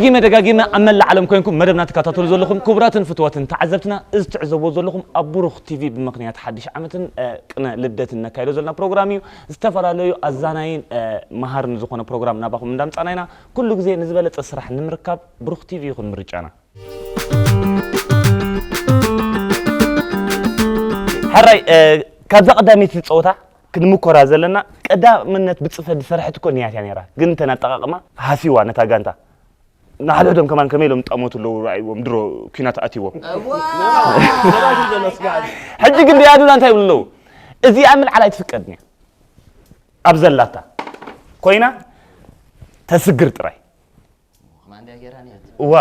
ደጋጊመ ደጋጊመ ኣብ መላእ ዓለም ኮይንኩም መደብና ትከታተሉ ዘለኹም ክቡራትን ፍትዋትን ተዓዘብትና፣ እዚ ትዕዘብዎ ዘለኹም ኣብ ብሩኽ ቲቪ ብምኽንያት ሓድሽ ዓመትን፣ እ፣ ቅነ ልደትን ነካይዶ ዘለና ፕሮግራም እዩ። ዝተፈላለዩ ኣዛናይን፣ እ፣ መሃርን ዝኾነ ፕሮግራም ናባኹም እንዳምጻና ኢና። ኩሉ ግዜ ንዝበለጸ ስራሕ ንምርካብ ብሩኽ ቲቪ ይኹን ምርጫና። ሕራይ፣ እ፣ ካብዛ ቀዳመይቲ ጸወታ ክንምኮራ ዘለና፣ ቀዳምነት ብጽፈት ዝሰርሐት እኮ ንያት እያ ነይራ። ግን እንተን ኣጠቓቕማ ሃሲዋ ነታ ጋንታ። ንሓድሕዶም ከማን ከመይ ኢሎም ይጣመቱ ኣለዉ ረኣይዎም፣ ድሮ ኲናት ኣትይዎም። ሕጂ ግን ደያኑና እንታይ ይብሉ ኣለዉ? እዚኣ ምልዓል ኣይትፍቀድን እያ። ኣብ ዘላታ ኮይና ተስግር ጥራይ። እዋ።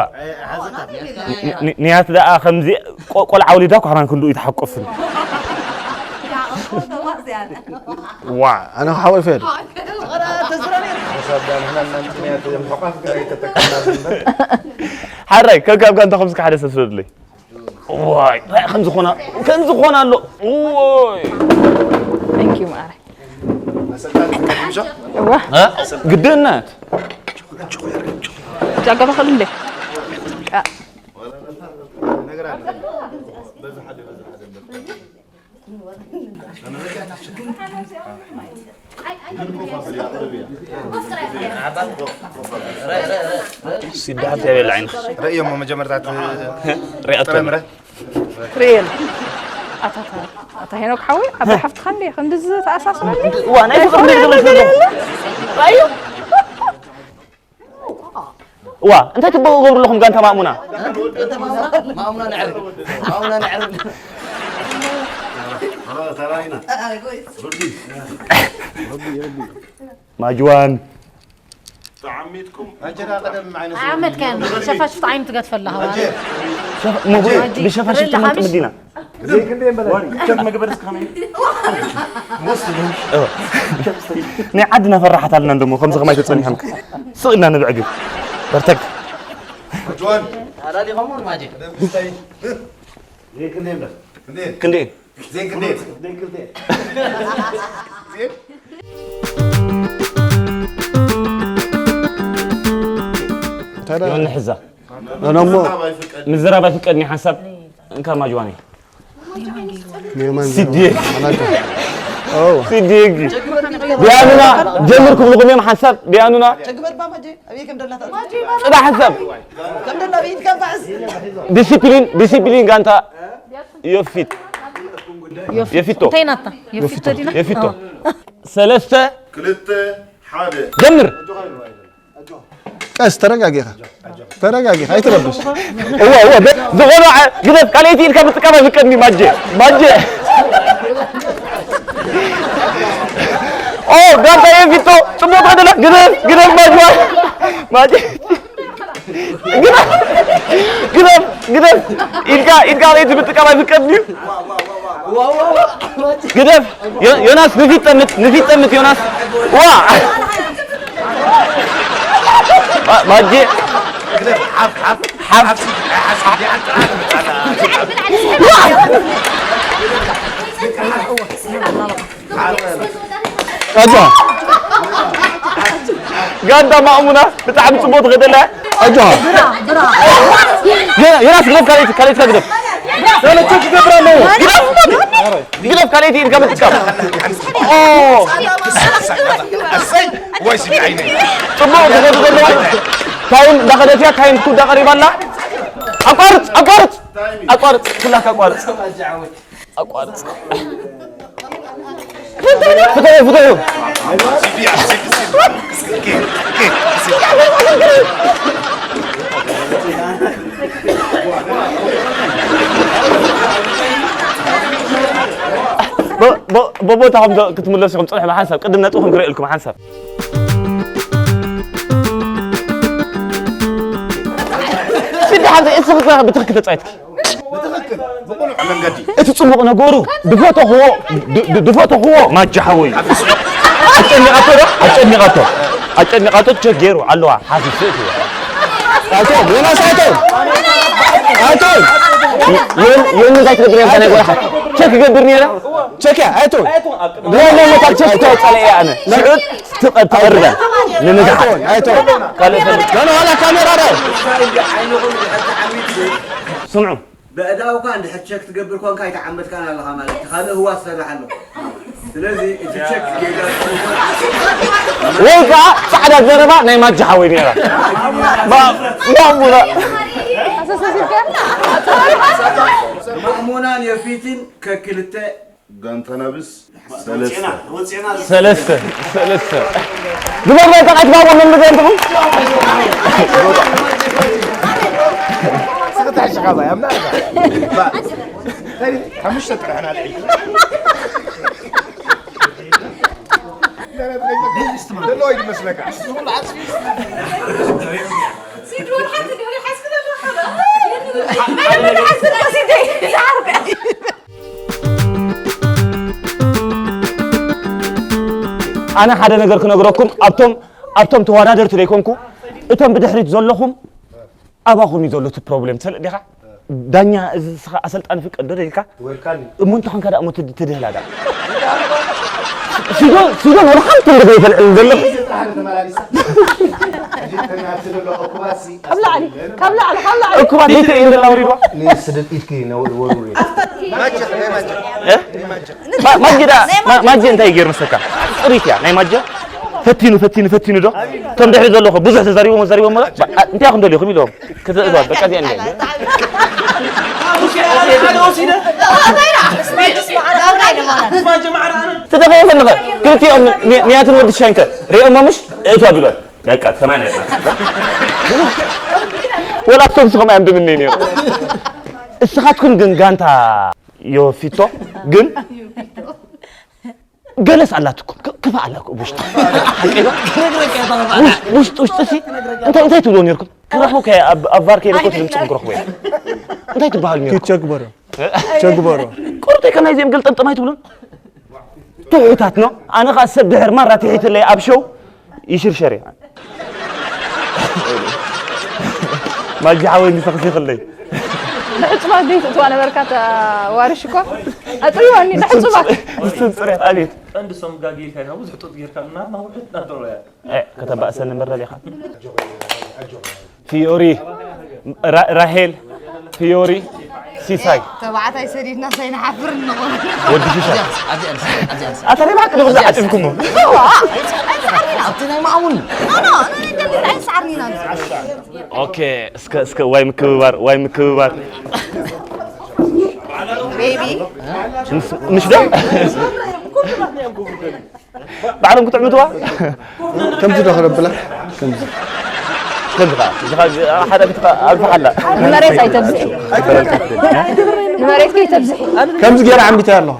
ን-፣ ን-፣ ንያት ደኣ ከምዚ ቆ-፣ ቆልዓ ወሊዳ እኳ ከማን ክንድኡ ይትሓቆፍን። ዋ፣ ኣነ ሓወይ ፈል። ሓራይ፣ ከም ካብ ጋንታኹም እስከ ሓደ ሰብ ስደዱለይ። ዋይ፣ እንታይ ከም ዝኾና፣ ከም ዝኾና ኣሎ። ኦይ። Thank you፣ ማዕረ። እዋ። እ? ግድነት። ጃገባ ከሉ እንዴ? አ። ሲዳ ሓንቲ የበላ ዓይንኻ። ርእዮሞ መጀመርታ እቲ ሪኣቶ። ጥረምረ። ሪኤል። ኣታ፣ ኣታ፣ ኣታ ሄኖክ ሓወይ፣ ዓባይ ሓፍትኻ እንዴ? ክንድዚ ተኣሳስረኒ? ዋ፣ ናይ ፍቕሪ እንዴ ዝብል ዘሎ? ራእዩ? ዋ፣ እንታይ ትገብሩ ኣለኹም ጋንታ ማእሙና? ማእሙና ነዕርብ። ማእሙና ነዕርብ። ተራይና። ማጅዋን። ዓመት ከን ሸፋሽፍቲ ዓይኑ ትገድፈላ ሃዋ። ሸፋ-፣ መጉ-፣ ማጂ። ብሸፋሽፍቲ ርሊ መንጥም ሓምሽ። ዲና። ናይ ዓድና ፈራሓት ኣለና እንደሞ፣ ከምዚ ከማይ ተጸኒሖም። ስቕ ኢልና ንብዕግብ። በርተግ። ኣላሊኸሞ ማጂ። ክንዴ? ዮኒ ሕዛ። እሞ ምዝራብ ኣይፍቀድኒ ሓንሳብ እንካ ማጅዋኒ። ኔማን ሲዲ። ኦ። ሲዲ። ቢያኑና ጀምር ክብልኹም እዮም ሓንሳብ ቢያኑና። ጽዳ ሓንሳብ። ዲሲፕሊን፣ ዲሲፕሊን ጋንታ ዮፊት። ዮፊቶ። እንታይ ናታ? ዮፊቶ ዲና? ዮፊቶ። ኦ። ሰለስተ። ክልተ፣ ሓደ። ጀምር። ቀስ፣ ተረጋጊኻ። ተረጋጊኻ፣ ኣይትረብሽ። እዋ፣ እዋ፣ በ-፣ ዝኾነ ዓ-፣ ግደፍ፣ ካልኣይቲ ኢድካ ምጥቃም ኣይፍቀድን እዩ፣ ማጀ። ማጀ። ኦ፣ ጋንታ ዮፊቶ፣ ጽቡቕ ትኸደላ። ግደፍ፣ ግደፍ፣ ማጅዋ። ማጀ። ግደፍ! ግደፍ! ግደፍ! ኢድካ፣ ኢድካ ካልኣይቲ ምጥቃም ኣይፍቀድን እዩ። ግደፍ! ዮ-፣ ዮናስ፣ ንፊት ጠምት፣ ንፊት ጠምት፣ ዮናስ። ዋ! ማ-፣ ማጄ። ሓፍ። ኣጆ። ጋንታ ማእሙና ብጣዕሚ ጽቡቕ ትኸደላ። ኣጆ። ዮ-፣ ዮናስ ግደፍ፣ ካልኣይቲ፣ ካልኣይትካ ግደፍ። ሰለስተ ክገብር ኣለዎ። ግደፍ! ግደፍ፣ ካልኣይቲ ኢድካ ምጥቃም። ኦ። ኣሰይ፣ ወይ ስሚ ዓይነይ። ጽቡቕ ትኸዱ ዘለዉ። ታይም እንዳኸደት እያ፣ ታይም ክትውዳ ቀሪባ ኣላ። ኣቋርጽ፣ ኣቋርጽ፣ ኣቋርጽ፣ ኩላካ ኣቋርጽ። ኣቋርጽ። ፍትሑ፣ ፍትሑ። ብ-፣ ብ-፣ ብቦታኹም ዶ ክትምለሱ ኢኹም? ጽንሑ፣ ብሓንሳብ ቅድም ነጥብኹም ክርእየልኩም፣ ሓንሳብ። ስዲ ሓንሳብ፣ እቲ ብትኽክል ተጻይትኪ። ብትኽክል፣ ብቕኑዕ መንገዲ። እቲ ጽቡቕ ነገሩ፣ ድፈተኽዎ፣ ድ-፣ ድ-፣ ድፈተኽዎ፣ ማጃ ሓወይ። ኣጨኒቓቶ ዶ? ኣጨኒቓቶ። ኣጨኒቓቶ ቸክ ገይሩ ኣለዋ፣ ሓፊሱ እቲ። ኣቶ፣ ዮናስ ኣቶ። ኣቶ። ዮን-፣ ዮኒ እንታይ ትገብር ነርካ ናይ ጓልኻ? ቸክ ይገብር ነይረ? ቸክ እያ፣ ኣቶ። ኖ፣ ኖ፣ ኖ፣ ካብ ቸክ ተወጸለ እየ ኣነ። ሽዑ ትቐ- ትቐርበ ንምግሓ ኣይትሆን ኣይትሆን ካልእ ፈልጥ ኖ ኖ ዋላ ካሜራ ዶ ስምዑ በእዳውካ እንድሕር ቸክ ትገብር ኮንካ ኣይተዓመትካን ኣለኻ ማለት እዩ ካልእ ህዋ ትሰርሕ ኣለኹ ስለዚ እቲ ቸክ ጌጋ ወይ ከዓ ፃዕዳ ዘረባ ናይ ማጃ ሓወይ ነራ ማሙና ማእሙናን የፊትን ከክልተ ጋንታናብስ ሰለስተ ሰለስተ ሰለስተ ግበር በቃ ኣይትባቦ መምዘ እንትኹም ስኽታ ሽኻባ ያምና ሓሙሽተ ጥራሕ ናልዒ ደሎ ይመስለካ ኣነ ሓደ ነገር ክነግረኩም ኣብቶም ኣብቶም ተወዳደርቲ ዘይኮንኩ እቶም ብድሕሪት ዘለኹም ኣባኹም እዩ ዘሎ እቲ ፕሮብሌም ትፈልጥ ዲኻ ዳኛ እዚ ስኻ ኣሰልጣኒ ፍቀድ ዶ ደልካ እሞ እንተ ኾንካ ደኣ እሞ ትድህላ ደኣ ሲዶ ሲዶ ወላ ሓንቲ እንግዲህ ይፈልዕል ዘሎ ካብ ላዕሊ ካብ ላዕሊ ካብ ላዕሊ እኩባት ይተ ይደላ ወሪዶ ንስድብ ኢድኪ ወርውሪ ማጅዳ ማጅ እንታይ ይገር መስለካ ጽሪት እያ ናይ ማጀ ፈቲኑ ፈቲኑ ፈቲኑ ዶ እቶም ድሕሪ ዘለኹ ብዙሕ ተዛሪቦም ተዛሪቦም ማለት እንታይ ኢኹም ደሊኹም ኢሎም ክትእዛዝ በቃ እዚኣ እንደ ትደኸየ ፈለኸ ክልቲኦም ንያትን ወዲ ሻንከ ሪኦሞ ምሽ ርእቶ ቢሎን በቃ ተማን ወላ እቶም ስኹም ኣዮም ድምኒ ነይሩ እስኻትኩም ግን ጋንታ ዮፊቶ ግን ገለስ ኣላትኩም ክፋእ ኣላኩም ውሽጢ ውሽጢ ውሽጢ ሲ እንታይ እንታይ ትብሎ ነርኩም ክረኽቡ ኣብ ቫር ከይደ ኮት ድምፅኩም ክረኽቡ እዮም እንታይ ትበሃሉ ነርኩም ቸግበሮ ቸግበሮ ቁርጠይ ከናይ ዚኦም ገልጠምጠም ኣይትብሉን ትሑታት ነው ኣነ ኸዓ ሰብ ድሕር ማራ ትሒትለይ ኣብ ሸው ይሽርሸር እየ ማጂ ሓወይ ንሰኽሲኽለይ ንሕጹባት ዘይትእትዋ ነበርካ እታ ዋርሽ እኮ ኣጽልወኒ ንሕጹባት ንስን ጽሬት ኣቤት ቀንዲ ሶም ጋጊ ኢልካ ኢኻ ብዙሕ ጡጥ ጌርካ ናትና ውሕድ ናተሎ እያ ከተባእሰኒ ምረል ኢኻ ፊዮሪ ራሄል ፊዮሪ ሲሳይ ተባዕታይ ሰዲድና ሳይንሓፍር ንኾን ወዲ ሽሻ ኣታ ናይ ብሓቂ ንኹም ዝዓጢምኩሞ ኣብቲ ናይ ማእሙን ኦኬ እስከ እስከ ዋይ ምክብባር ዋይ ምክብባር ቤቢ ምሽ ዶ ባዕሎም ክትዕምትዋ ከምዚ ዶ ክረብላ ከምዚ ከምዚ ከዓ እዚ ከዓ ሓደ ፊትካ ኣልፋሓላ ንመሬት ኣይተብዝሒ ንመሬት ከይተብዝሒ ከምዚ ገይረ ዓምቢታ ኣለኹ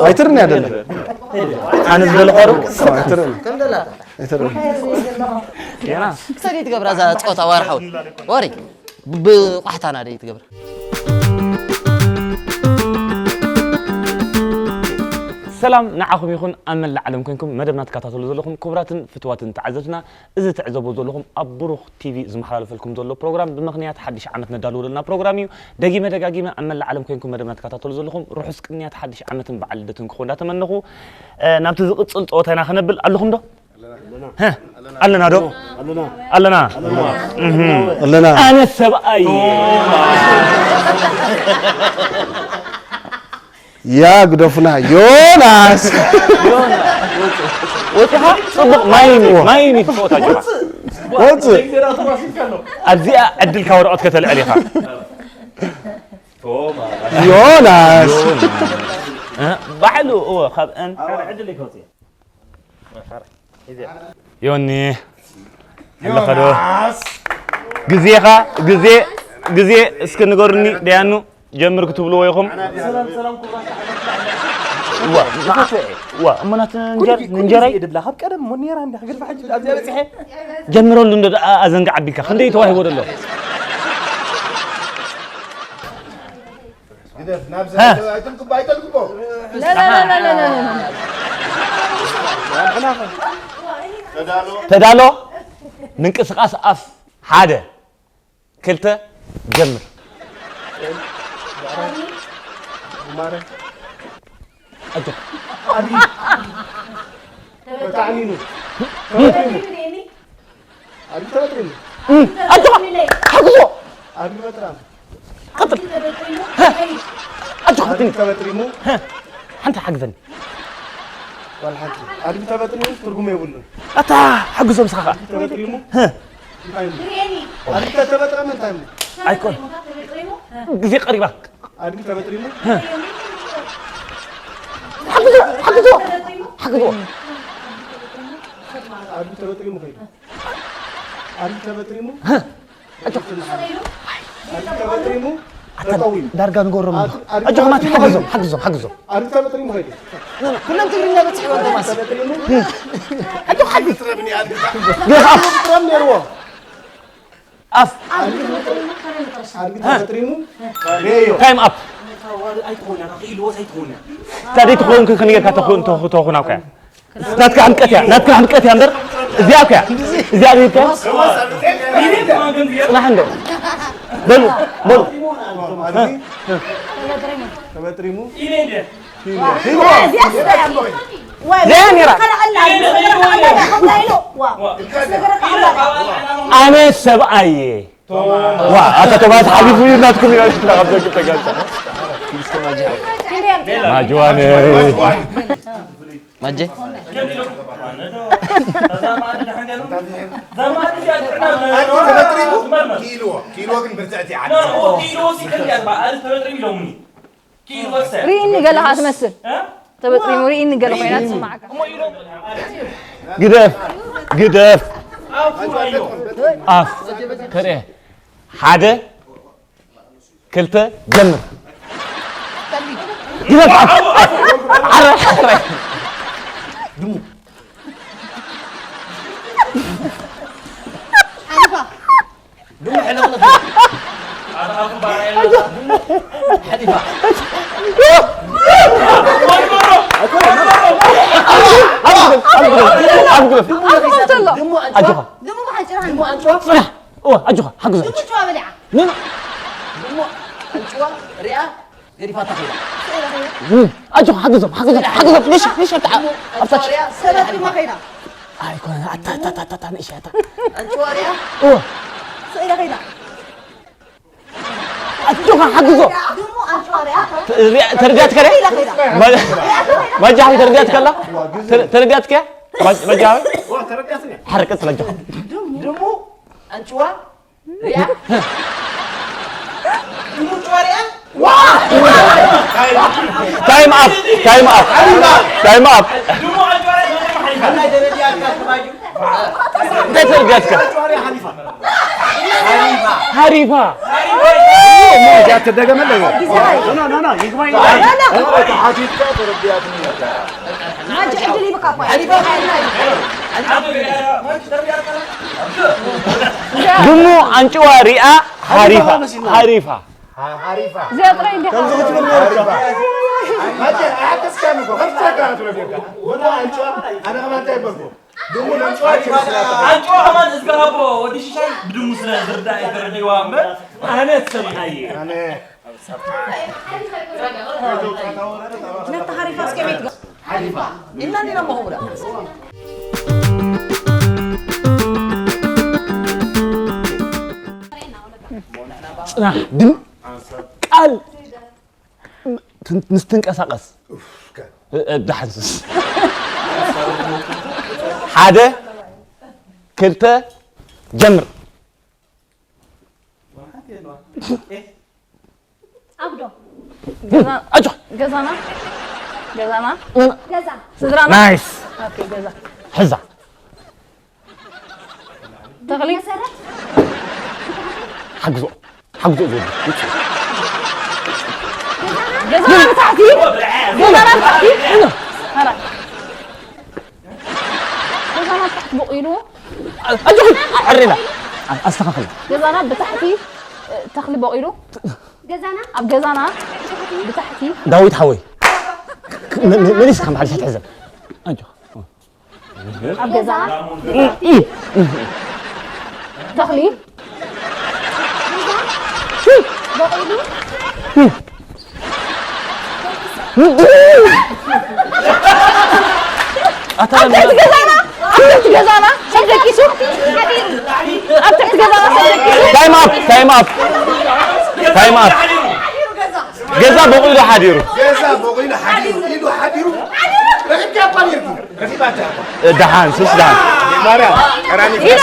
ኣይትርኒ ኣደለ ኣነ ዝደለኸሩ ኣይትርኒ ኣይትርኒ ክሰድ ይትገብራ እዛ ፀወታ ዋርሓዊ ወሪ ብቋሕታና ደይ ትገብር ሰላም ንዓኹም ይኹን ኣብ መላእ ዓለም ኮንኩም መደብና ትከታተሉ ዘለኹም ክቡራትን ፍትዋትን ተዓዘብትና እዚ ትዕዘቡ ዘለኹም ኣብ ብሩኽ ቲቪ ዝመሓላለፈልኩም ዘሎ ፕሮግራም ብምኽንያት ሓድሽ ዓመት ነዳልዎ ዘለና ፕሮግራም እዩ ደጊመ ደጋጊመ ኣብ መላእ ዓለም ኮንኩም መደብና ትከታተሉ ዘለኹም ርሑስ ቅንያት ሓድሽ ዓመትን በዓል ልደትን ክኾን እንዳተመነኹ ናብቲ ዝቕፅል ፀወታና ክነብል ኣለኹም ዶ ኣለና ዶ ኣለና ኣለና ኣነ ሰብኣይ ያ ግደፉና ዮናስ ወፂኻ ፅቡቕ ማይኒ ማይኒ ትፈወታ ጅማ ወፅእ ኣብዚኣ ዕድልካ ወረቐት ከተልዕል ኢኻ ዮናስ ባዕሉ እወ ካብ እን ዮኒ ኣለኸዶ ግዜኻ ግዜ ግዜ እስኪ ንገሩኒ ደያኑ ጀምር ክትብልዎ ኢኹም ዋ እሞ ናት እንጀራይ ድብላ ካብ ቀደም ሞ ነራ እንዲ ክግድፋ ሕጂ ኣብዚኣ በፂሐ ጀምረሉ እንዶ ኣዘንጋ ዓቢልካ ክንደይ ተዋሂቦ ደሎ ተዳሎ ምንቅስቃስ ኣፍ ሓደ ክልተ ጀምር ተጣዕኒኑ። ተበጥሪሙ። ኣድጊ ተበጥሪሙ። ኣጆኻ፣ ሓግዞ። ኣድጊ በጥራም። ቀጥል። ኣጆኻ፣ ኣድጊ ተበጥሪሙ። ሓንቲ ሓግዘኒ። ዋላ ሓንቲ። ኣድጊ ተበጥሪሙ ትርጉም የብሉን። ኣታ ሓግዞ ምሳኻ። ኣድጊ ተበጥሪሙ። እንታይ እሞ? ኣድጊ ተበጥረመ እንታይ እሞ? ኣይኮን። ግዜ ቀሪባ። ኣድጊ ተበጥሪሙ። ሓግዞ፣ ሓግዞ፣ ሓግዞ። ኣድጊ ተበጥሪሙ ከይዱ። ኣድጊ ተበጥሪሙ። ኣድጊ ተበጥሪሙ። ኣታ ተጠዊሙ። ዳርጋ ንገሮም። ኣድጊ፣ ኣድጊ ኣጆኻ ማቲ ተበጥሪሙ ሓግዞም፣ ከይዱ። ሓግዞም፣ ሓግዞም። ኣድጊ ተበጥሪሙ ከይዱ። ኩሎም ትግርኛ በጽሕዎ ኣድጊ ዶማስ። ተበጥሪሙ። ኣጆኻ ሓግዝ። ተበጥረምኒ ኣድጊ። ገዛ። ተበጥረም ነይርዎ። ኣፍ። ኣድጊ ተበጥሪሙ። ሬዮ። ታይም ኣፕ። ኣይትኾንና፣ ክኢልዎስ ኣይትኾንና። ታዲያ ትኸውን ክንገርካ ተኹ-፣ ተኹ-፣ ተኹና እኮ እያ። ናትካ ሕምቀት እያ፣ ናትካ ሕምቀት እያ እምበር እዚኣ እኮ እያ። እዚኣ ርሂብካ። ጽናሕ እንዶ። በሉ፣ በሉ። ተበጥሪሙ። እዚኣ ነይራ። ኣነ ሰብኣይ እየ። ዋ፣ ኣታ ቶማስ ሓሊፉ እዩ፣ ናትኩም እዩ፣ ናትኩም ተጋብዘ፣ ተጋብዘ። ማጅዋነ። ማጀ? ኪሎ፣ ኪሎ ግን ብርትዕቲ ዓዲ። ሪእኒ ገለ ኸዓ ትመስል። ተበጥሪሙ ሪእኒ ገለ ኮይና ትስማዓካ። ግደፍ፣ ግደፍ። ኣፍ ተርኤ። ሓደ፣ ክልተ፣ ጀምር። ግደፍ፣ ኣፍ፣ ኣፍ። ዓረ፣ ዓረ። ድሙ። ሓሊፋ። ድሙ ሕልኽልኽ። ሓሊፋ። ኣጆኻ። ድሙ ኣንጭዋ። ኣጆኻ። ድሙ ኣንጭዋ። ድሙ ኣንጭዋ። ጽናሕ። እወ፣ ኣጆኻ፣ ሓግዞ። ድሙ ኣንጭዋ በሊዓ። ኖ፣ ኖ። ድሙ ኣንጭዋ ሪኣ ገዲፋታ ኸይዳ። እም፣ ኣጆኻ፣ ሓግዞም፣ ሓግዞም፣ ሓግዞም። ንሽ፣ ንሽ፣ ኣብታ፣ ኣብታ። ሰበብ ድማ ኸይዳ። ኣይኮነ፣ ኣታ፣ ኣታ፣ ኣታ፣ ኣታ፣ ንእሽ፣ ኣታ። ኣንጭዋ ሪኣ። እወ። ስኢላ ኸይዳ። ኣጆኻ፣ ሓግዞ። ድሙ ኣንጭዋ ሪኣ። ተ-፣ ሪኣ፣ ተረዲኣትካ ዲያ? ስኢላ ኸይዳ። ማ-፣ ማጃ ሓወይ ተረዲኣትካ ኣላ? ተረ-፣ ተረዲኣትካ? ማ-፣ ማጃ ሓወይ? እወ፣ ተረዲኣትኒ። ሓረ ቀጽል ኣጆኻ። ድሙ ኣንጭዋ ሪኣ። ድሙ ኣንጭዋ ሪኣ። ታይም ኣፕ፣ ታይም ኣፕ፣ ታይም ኣፕ። እንታይ ተረዲኣትካ? ሃሪፋ። እዚኣ ትደገም ኣለዎ። ኖ፣ ኖ፣ ኖ፣ ይግባኝ። ተሓቲትካ ተረዲኣትኒ። ማጂ ዕድል ሂብካ እኮ። ድሙ ኣንጭዋ ሪኣ ሃሪፋ፣ ሃሪፋ። ሃሪፋ። እዚኣ ጥራይ እንዲኻ። ከምዚ ክትብል ነይሩካ። ማጂ፣ ኣይሓገዝካን እኮ። ከምዚ ትረካ ክትብለካ። ድሙ ኣንጭዋ፣ ኣነ ከማን እንታይ በልኩ? ድሙ ኣንጭዋ ይመስላታ። ኣንጭዋ ከማን እዝጋሃቦ ወዲ ሽሻይ ብድሙ ስለ ዝርዳእ እየ ተረዲእዋ እምበር ኣነ ሰብኣይ እየ። ኣነ ነታ ሃሪፋ እስከ ቤት ገ-፣ ሓሊፋ። ኢና እንዲና መሆብራ። ጽናሕ ድም ቃል ትን-፣ ምስ ትንቀሳቐስ። እ-፣ እ-፣ ዳሕንስስ። ሓደ፣ ክልተ፣ ጀምር። ኣብዶ። ገዛ-፣ ኣጆ። ገዛና። ገዛና። ገዛ። ስድራና። ናይስ። ኦኬ፣ ገዛ። ሕዛ። ተኽሊ። መሰረት። ሓግዞ። ሓግዞ ዝወዱ። ገዛና ብታሕቲ። ገዛና ብታሕቲ። ኧረ። ገዛና ብታሕቲ በቑሉ። ኣጆኺ፣ ኣሬና። ኣስተኻኽል። ገዛና ብታሕቲ፣ እ፣ ተኽሊ በቑሉ። ገዛና? ኣብ ገዛና ብታሕቲ። ዳዊት ሓወይ። መ-፣ መ-፣ መሊስካ መሓልሽ ትሕዘን። ኣጆ። ኣብ ገዛና። ተኽሊ። በቑሉ። ኣታ ኣብ ትሕቲ ገዛና ኣብ ትሕቲ ገዛና ሰብ ደቂሱ ኣብ ትሕቲ ገዛና ሰብ ደቂሱ time up time up time up ገዛ በቑሉ ሓዲሩ ገዛ በቑሉ ሓዲሩ ኢሉ ሓዲሩ ረኺብካ እኳ ነርኪ ረኺባታ ደሓን ስስ ደሓን ማርያም ቀራኒ ኢና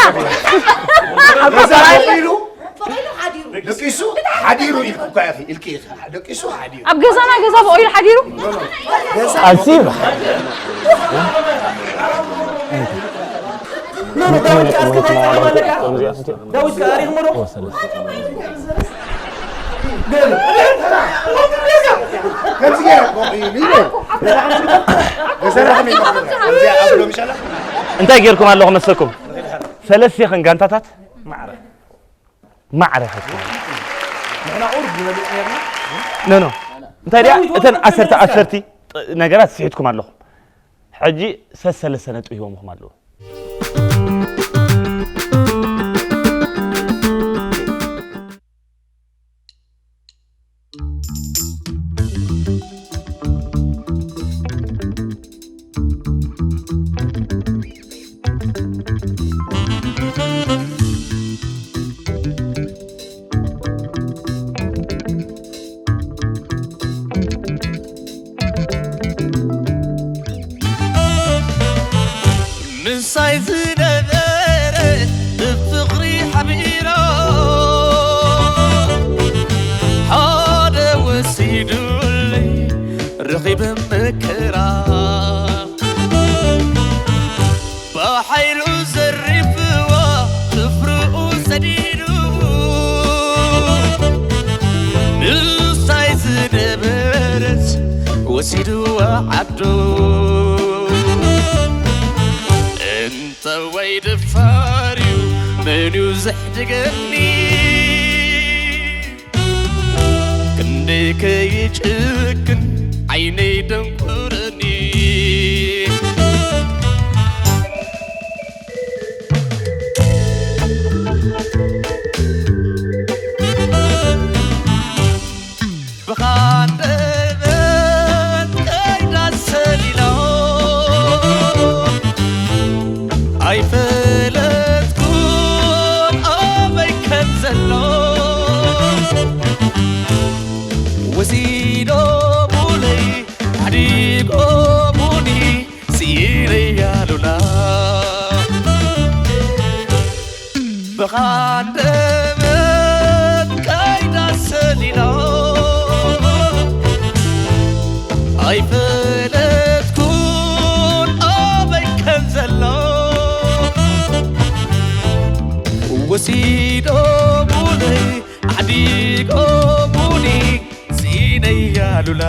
ገዛ በቑሉ ደቂሱ ሓዲሩ ኢልኩ እኳ ኢኺ ኢልኪ ኢኺ ደቂሱ ሓዲሩ ኣብ ገዛና ገዛ በቑሉ ሓዲሩ ኣዚብ ዳዊት ከኣ ሪኽሞ ዶ? እንታይ ጌርኩም ኣለኹም መሰኩም ሰለስቲኽን ጋንታታት ማዕረ ማዕረ ሓዝኩም ኖ ኖ እንታይ ድያ እተን ዓሰርተ ዓሰርተ ነገራት ስሒትኩም ኣለኹም ሕጂ ሰሰለሰ ነጥቢ ሂቦምኹም ኣለዉ ምሳይ ዝነበረ ብፍቕሪ ሓቢሮ ሓደ ወሲዱለይ ረኺበ መከራ ብሓይሉ ዘሪፍዋ ጥፍርኡ ሰዲዱ ንሳይ ዝነበረት ወሲድዋ ዓዱ እንተ ወይ ደፋር እዩ መን እዩ ዘሕድገኒ ክንደይ ከይጭክን ዓይነይ ደንቁርኒ ብኻንደበት ከይዳ ሰሊሎ ኣይፈለጥኩን ኣበይ ከም ዘሎ ወሲዶሙለይ ሓዲጎሙኒ ስኢነያ ሉላ ብኻንደበት ከይዳ ሰሊሎ ኣይፈለጥኩን ኣበይ ከም ዘሎ ወሲዶሙለይ ኣሕዲጎሙኒ ስኢነያ ሉላ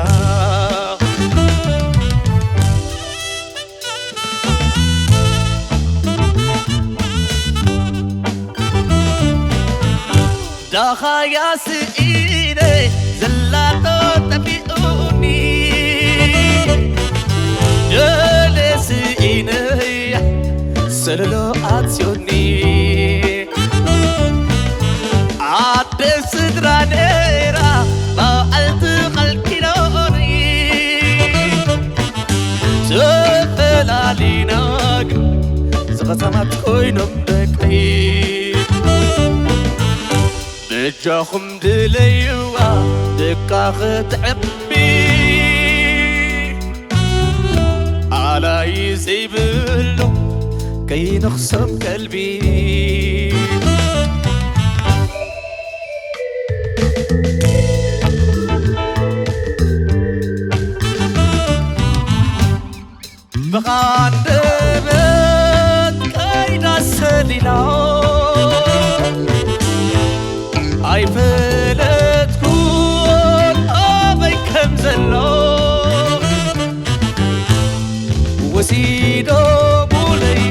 ዳኻያ ስኢነ ዘላቶ ጠፊኡኒ ገለ ስኢነያ ሰለሎ ኣትዮኒ ኣደ ስድራ ነይራ በዓልቲ ቃል ኪዳነይ ተፈላሊና ግን ዝኸተማት ኮይኖም ደቀይ በጃኹም ድለይዋ ደቃ ኽትዕቢ ኣላይ ዘይብሉ ከይነኽሶም ከልቢ ብቓንደበት ከይዳ ሰሊላ ኣይፈለጥኩን ኣበይ ከም ዘሎ ወሲዶሙለይ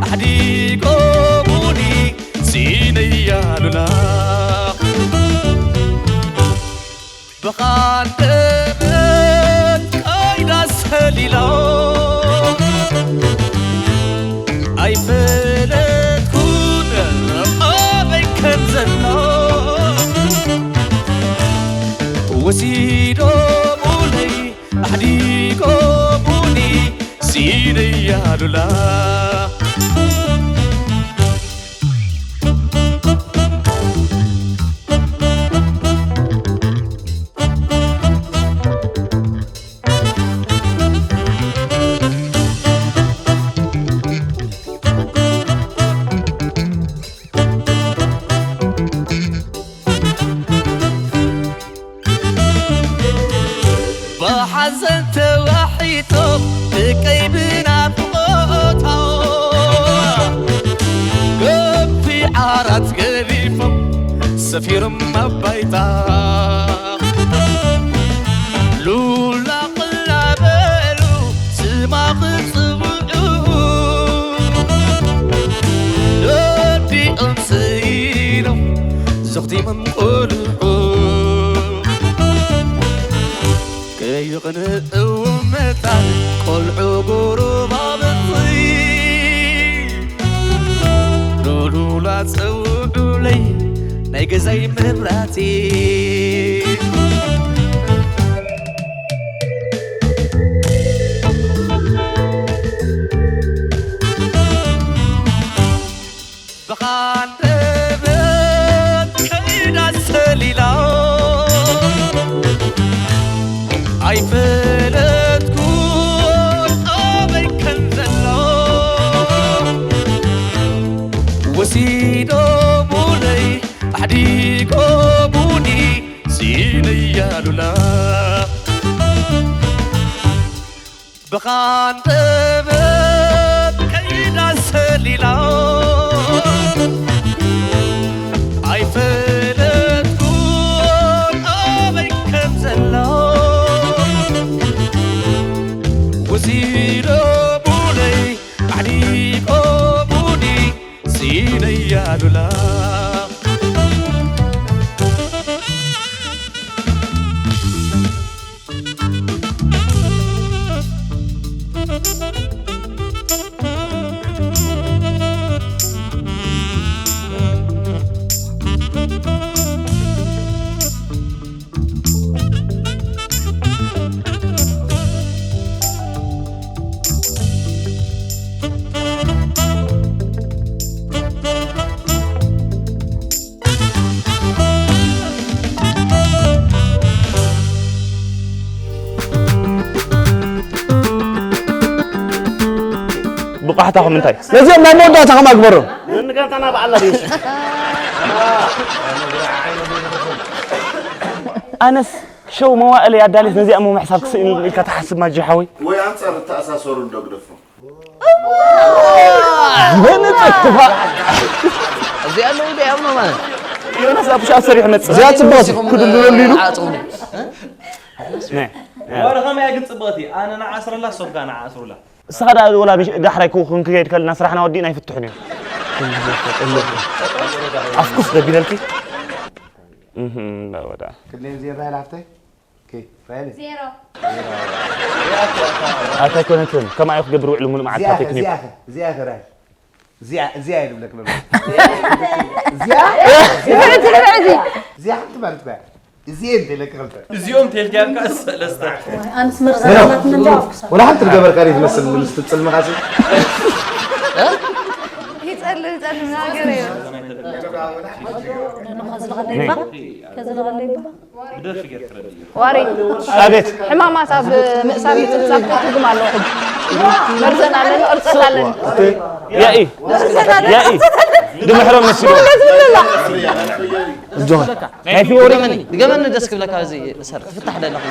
ኣሕዲጎሙኒ ስኢነያ ሉላ ብቓንደበት ከይዳ ሰሊላ ኣይፈለጥኩን ኣበይ ከም ዘሎ ወሲዶሙለይ ኣሕዲጎሙኒ ስኢነያ ኣሉላ። ብሓዘን ተዋሒጦም ደቀይ ብናፍቖታ፣ ገፊ ዓራት ገዲፎም ሰፊሮም ኣብ ባይታ። ሉላ ቅላ በሉ ስማ ክጽውዑ፣ ነዲኦም ስኢኖም ዘኽቲሞም ቆልዑ። ከይቕንእው መታን ቆልዑ ጎረባብቲ፣ ሉሉላ ጸውዑለይ ናይ ገዛይ መብራቲ። ብኻንደበት ከይዳ ሰሊላ፣ ኣይፈለጥኩን ኣበይ ከም ዘሎ። ወሲዶሙለይ ኣሕዲጎሙኒ፣ ስኢነያ ሉላ። ብኻንደበት ከይዳ ሰሊላ፣ ኣይፈለጥኩን ኣበይ ከም ዘላ። ወሲዶሙለይ ኣሕዲጎሙኒ፣ ስኢነያ ሉላ። ብቋሕታኹም እንታይ? ነዚኦም ናይ መወዳእታ ከም ኣግበሮም። ንጋንታና በዓላ ድዩ? ኣነስ ሸው መዋእለ ኣዳልየት ነዚኣ ምሕሳብ ክስእን ኢልካ ትሓስብ ማጂ ሓወይ? ወይ ኣንጻር እተኣሳሰሩ እንዶ ግደፎም። እዚኣ ኣለዉ ዶ ይኣምኖ ማለት? ዮናስ ኣብ ሻፍ ሰሪሑ መጽእ። እዚኣ ጽብቕቲ። ክድልለሉ ኢሉ። ዓጽሙ። ነ። ዋረ ከመይ ግን ጽብቕቲ? ኣነ ንዓስረላ፣ ሶብካ ንዓስሩላ። እስኻ ደኣ ወላ ምሽ-፣ ዳሕራይ ክው-፣ ክንከይድ ከለና ስራሕና ወዲእና ኣይፍትሑን እዮም። ኣፍኩስ ደቢለልኪ። እህ፣ እንዳወዳ። ክድሌን ዜሮ ይላፍተይ? ኦኬ፣ ራይለ። ዜሮ። ኣታ ኣይኮነትን። ከምኣ እዩ ክገብር ውዕሉ ሙሉእ መዓልቲ እዚኣ ኸ፣ ቴክኒክ። እዚኣ ኸ፣ እዚኣ ኸ፣ ራይለ። እዚኣ፣ እዚኣ እዩ ዝብለክ ነበር። እዚኣ? እዚኣ? ንፍዕቲ፣ ንፍዕቲ። እዚኣ ሓንቲ ማለት እኮ እያ። እዚኤን ተይለካ ክልተ። እዚኦም ተይልካ እኮ ሰለስተ። ኣንስ መርዛ ሄሎ። ናት ምንዳው። ወላ ሓንቲ ዝገበርካ ዶ ትመስል ምስ ትጽልምኻ ሲ? ይጸልም፣ ይጸልም፣ ነገር እዩ። ከዚ ለቐለይባ? ከዚ ለቐለይባ? ብደርፊ ጌርካ ረድእ። ዋሪ። ኣቤት። ሕማማት ኣብ ምእሳር ምጽብጻብ ትርጉም ኣለዎ ሕጂ። መርዘን ኣለኒ፣ ቅርጸት ኣለኒ። ያኢ። መርዘን ኣለኒ፣ ያኢ። ቅርጸት ኣለኒ። ድምሕሮም መሲሉ። መለስ ብለላ። እጆኻ። ናይ ፊወሪ ድገመኒ፣ ድገመኒ ደስ ክብለካ፣ እዚ እሰር ክፍታሕ ደለኹ።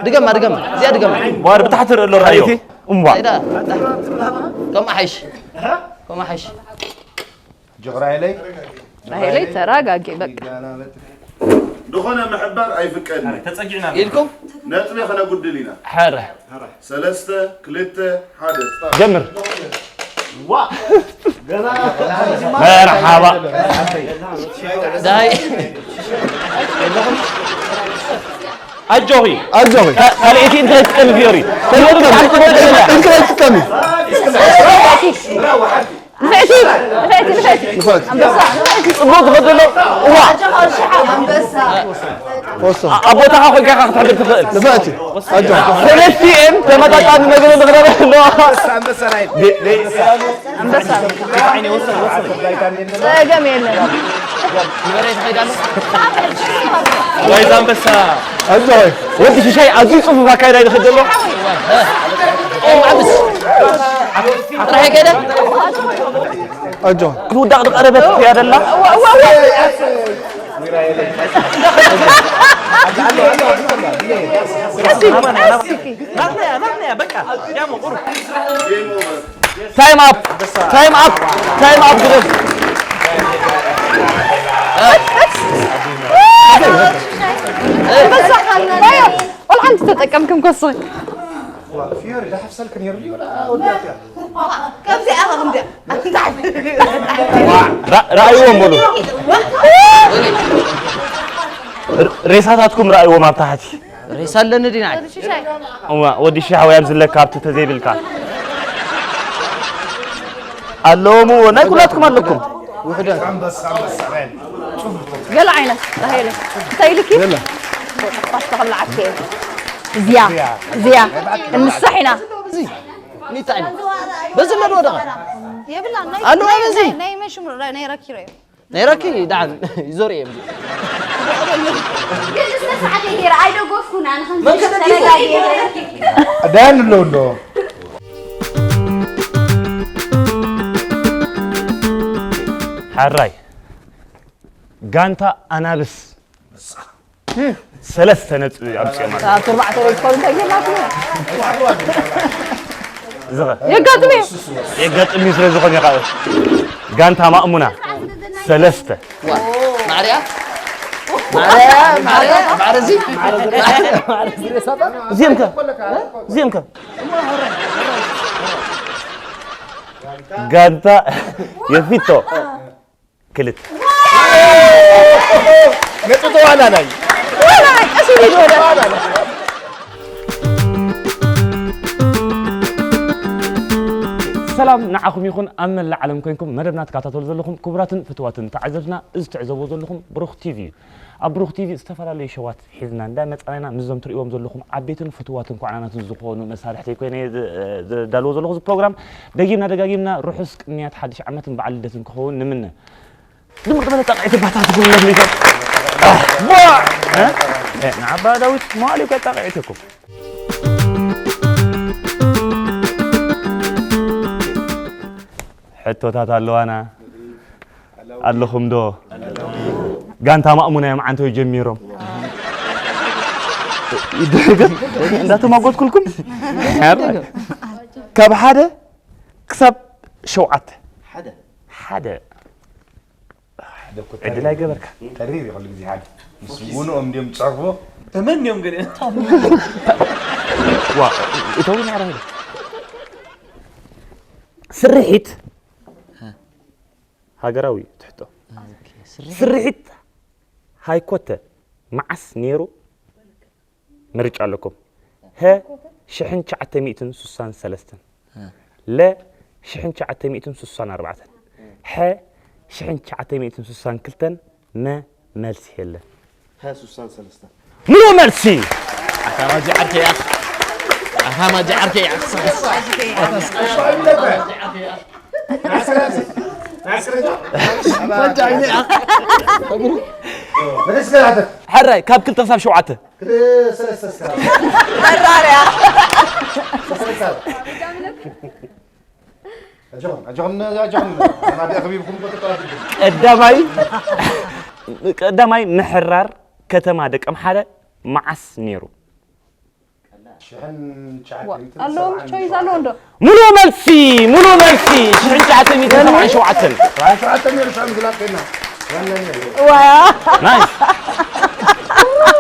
ድገማ፣ ድገማ። እዚኣ ድገማ። ዋር ብታሕቲ ርእሎ ራእዮ። ሓይቲ እምቧ። ኣይዳ፣ ከምኣ ሓይሽ። ከምኣ ሓይሽ። ጆኽራ ኢለይ። ራሄለይ ተረጋጊ፣ በቃ። ዝኾነ ምሕባር ኣይፍቀድን። ተጸጊዕና ኣለና። ኢልኩም? ነጥቢ ከነጉድል ኢና። ሕረ። ሰለስተ፣ ክልተ፣ ሓደ። ጀምር። ዋ! ገና መርሓባ። ዳይ። ኣጆኺ። ኣጆኺ። ካ-፣ ካልኣይቲ እንታይ ትጥቀሚ ፊዮሪ? እንታይ ትጥቀሚ? እንታይ ትጥቀሚ? ንፍዕቲ፣ ንፍዕቲ፣ ንፍዕቲ። ንፍዕቲ። ኣንበሳ፣ ንፍዕቲ። ጽቡቕ ትኸዶ ኣሎ። እዋ። ኣንበሳ። ወስን። ኣ-፣ ኣብ ቦታኻ ኮይንካ ኢኻ ክትሕብር ትኽእል። ንፍዕቲ። ኣጆ። ሰለስቲኤን ተመጣጣኒ ነገር ንኽረበ ኣለዋ። ኣንበሳ። ጸገም የለን። ወይ ዛንበሳ። ኣጆ። ወዲ ሽሻይ ኣዝዩ ጽፉፍ ኣካይዳ ይኸይድ ዘሎ። ኣጆ። ክትውዳቕ ዝቐረበት እያ ደላ። ታይም ኣፕ፣ ታይም ኣፕ፣ ታይም ኣፕ ግደፍ። ቆልዓ እንተተጠቀምክም ኮስኺ። ፊዮሪ፣ ዳሕፍሰልክ ነይሩ ድዩ? ወላ ወዲያት እያ። ከምዚኣ ኸም ዲያ። ራ-፣ ረኣይዎም በሉ። ሬሳታትኩም ረኣይዎም ኣብ ታሕቲ። ሬሳ ኣለኒ ዲና? እዋ፣ ወዲ ሽሓ ወይ ኣብዚ ለካ ኣብቲ ተዘይብልካ። ኣለዎም፣ እዎ፣ ናይ ኩላትኩም ኣለኩም። ውሕዳት። ኣንበሳ፣ ኣንበሳ፣ በል። ገለ ዓይነት፣ ራሄለ። እንታይ ኢልኪ? ገለ። ፓስታ ከብልዓኪ እየ። እዚያ፣ እዚያ። እንሳሕ ኢና። እዚ፣ እንታይ እዩ? በዚ ኣለዎ ደኻ? የብላን፣ ናይ፣ ኣለዎ ናይ፣ በዚ? ናይ፣ ናይ መሽሙ፣ ናይ ረኪሮ እዩ። ናይ ረኪ ደሓን ይዞር እየ። ግን እስከ ሰዓት ይሄር ኣይደገፍኩን፣ ኣነ ከም መን ከደጊፉ? ተረጋጊ። ዳን ኣሎ እንዶ። ሓራይ ጋንታ ኣናብስ ሰለስተ ነጥቢ ኣምፂኦም ኣለዉ። ኣብ ኣርባዕተ ሬድ ኮርድ እንታይ ጌርናኩም? ዝኸ-፣ የጋጥም እዩ። የጋጥም እዩ ስለ ዝኾነ ከዓ ጋንታ ማእሙና ሰለስተ። ዋ፣ ማዕርያ? ማዕርያ፣ ማዕርያ፣ ማዕረ እዚ? ማዕረ እዚ ሬሳታ? እዚኦም ከ? እዚኦም ከ? ጋንታ የፊቶ ክልተ። ነጥቢ ተዋላላይ። ሰላም ንዓኹም ይኹን፣ ኣብ መላእ ዓለም ኮይንኩም መደብና ትከታተሉ ዘለኹም ክቡራትን ፍቱዋትን ተዓዘብትና፣ እዚ ትዕዘብዎ ዘለኹም ብሩኽ ቲቪ እዩ። ኣብ ብሩኽ ቲቪ ዝተፈላለዩ ሸዋት ሒዝና እንዳመጻና ኢና። ምስዞም ትርእይዎም ዘለኹም ዓበይትን ፍቱዋትን ኮዓናናትን ዝኾኑ መሳርሕተይ ኮይነ እየ ዝ-፣ ዘዳልዎ ዘለኹ እዚ ፕሮግራም። ደጊምና ደጋጊምና ርሑስ ቅንያት ሓድሽ ዓመትን በዓል ልደትን ክኸውን ንምነ። ድምቕ ዝበለ ጣቕዒት ባታ ትኹን ነብሊካ። እ? እ፣ ንዓባ ዳዊት መዋሊ እኮ ጣቕዒት እኮ። ሕቶታት ኣለዋና። ኣለኹም ዶ? ጋንታ ማእሙና እዮም ዓንተው ጀሚሮም። ይደገም? እንዳተማጎትኩልኩም? ካብ ሓደ ክሳብ ሸውዓተ። ሓደ። ሓደ። ሓደ እኮ ዕድል ተሪር። ኣይገበርካ። ተሪር እዩ ኩሉ ግዜ ሓደ። ምስ ውንኦም እንድዮም ዝጸርፍዎ። እመን እዮም ገለ። ዋ፣ እተው ናዕራ ሄደ። ስርሒት ሃገራዊ እዩ ትሕቶ። ኦኬ፣ ስርሒት። ስርሒት ሃይኮተ መዓስ ነይሩ? ምርጫ ኣለኩም። ሀ ሽሕን ትሽዓተ ሚእትን ስሳን ሰለስተን፣ ለ ሽሕን ትሽዓተ ሚእትን ስሳን ኣርባዕተን፣ ሐ ሽሕን ትሽዓተ ሚእትን ስሳን ክልተን፣ መ መልሲ የለን። ሀ ስሳን ሰለስተን። ምሉእ መልሲ። ኣታ ማጂ ዓርከይ ኣኽ። ኣታ ማጂ ዓርከይ ኣኽ። ሕራይ ካብ ክልተ ክሳብ ሸውዓተ። ክልተ ሰለስተ እስከ። መራርያ። ሰለስተ። ኣጆኹም፣ ኣጆኹም፣ ኣጆኹም። ኣና ዲኣ ከቢብኩም እኮ ተጣቢብኩም። ቀዳማይ፣ ቀዳማይ ምሕራር ከተማ ደቀምሓረ መዓስ ነይሩ? ሽሕን ትሽዓተ ሚእትን ኣለዎም፣ ሰብዓን ቾይስ ኣለዎ እንዶ? ሙሉ መልሲ፣ ሙሉ መልሲ። ሽሕን ትሽዓተ ሚእትን ሰብዓን ሸውዓተን። ሰብዓን ሸውዓተን ነይሩ፣ ሽዑ ምግላጽ ከይና። ዋና ነይሩ። ዋያ። ናይስ።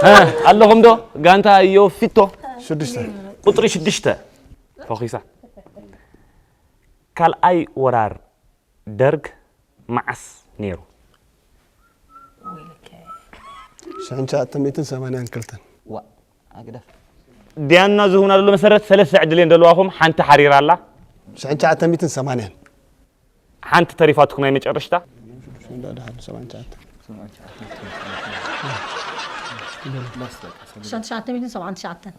እ፣ ኣለኹም ዶ? ጋንታ ዮፊቶ። ሽዱሽተ። ቁጽሪ ሽዱሽተ። ፈኺሳ። ካልኣይ ወራር ደርግ መዓስ ነይሩ? ሽሕን ትሽዓተ ሚእትን ሰማንያን ክልተን። ዋ፣ ኣግደፍ። ዲያና ዝህቡና ዘሎ መሰረት ሰለስተ ዕድል እየን ዘለዋኹም፣ ሓንቲ ሓሪራ ኣላ። ሽሕን ትሽዓተ ሚእትን ሰማንያን። ሓንቲ ተሪፋትኩም ናይ መጨረሽታ። እንዳ ደሓን ሰብዓን ትሽዓተ። ማስታወቂያ ሰለስተ። ሽዱሽተ ሚእትን ሰብዓን ትሽዓተን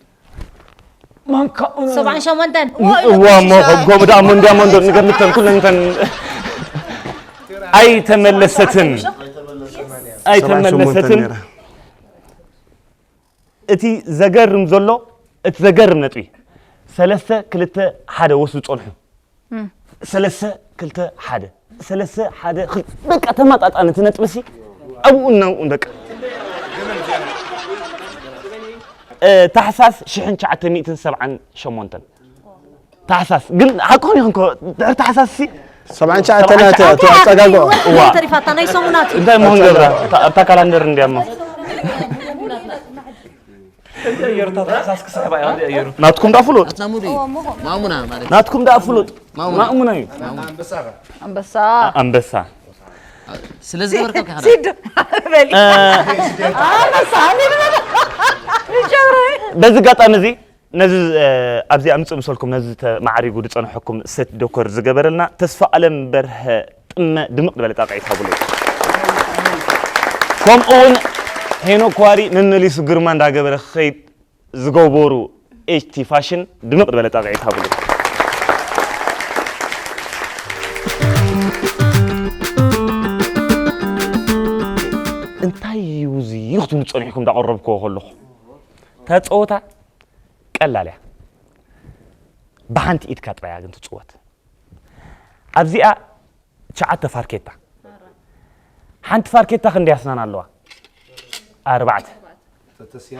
ማንካ ሰብዓን ሸሞንተን እዋ እሞ ከምኡ ደኣ መንድያ መንዶ ንገር ምተን ኩለን እንተን ኣይተመለሰትን ኣይተመለሰትን። እቲ ዘገርም ዘሎ እቲ ዘገርም ነጥቢ ሰለስተ ክልተ ሓደ ወስዱ ጸንሑ። ሰለስተ ክልተ ሓደ ሰለስተ ሓደ በቃ ተመጣጣኒ እቲ ነጥቢ ሲ ኣብኡ እናብኡ በቃ። ታሕሳስ ሽሕን ትሽዓተ ሚእትን ሰብዓን ሸሞንተን ታሕሳስ ግን ሓቅኹም ኢኹም እኮ ድሕሪ ታሕሳስ ሲ ሰብዓን ትሽዓተን ናተ ኣቶ ኣጸጋግዖ እዋ ተሪፋታ ናይ ሰሙናት እዩ። እንታይ ምኹን ገብራ ኣብታ ካላንደር እንዲያ እሞ ቀየርታ ታሕሳስ ክስሕባ እያ እያ ናትኩም ዳ ፍሉጥ ናሙሉ ማሙና ማለት ናትኩም ዳ ፍሉጥ ማእሙና እዩ ኣንበሳ ኣንበሳ ስለዚ ገበርካ ከ ሲድ በሊ በዚ ኣጋጣሚ እዚ ነዚ ኣብዚ ኣምፅእ ምሰልኩም ነዚ ተማዕሪጉ ዝፀንሐኩም ሴት ዶኮር ዝገበረልና ተስፋ ኣለም በርሀ ጥመ ድምቕ ዝበለ ጣቕዒት ሃብሉ። ከምኡ እውን ሄኖክ ዋሪ መመሊሱ ግርማ እንዳገበረ ክኸይድ ዝገበሩ ኤች ቲ ፋሽን ድምቕ ዝበለ ጣቕዒት ሃብሉ። እንታይ እዩ እዚ ክትብሉ ፀኒሕኩም እንዳቐረብክዎ ከለኹ እታ ፀወታ ቀላል እያ። ብሓንቲ ኢድካ ጥራይ እያ ግን ትፅወት። ኣብዚኣ ትሽዓተ ፋርኬታ። ሓንቲ ፋርኬታ ክንደይ ኣስናን ኣለዋ? ኣርባዕተ።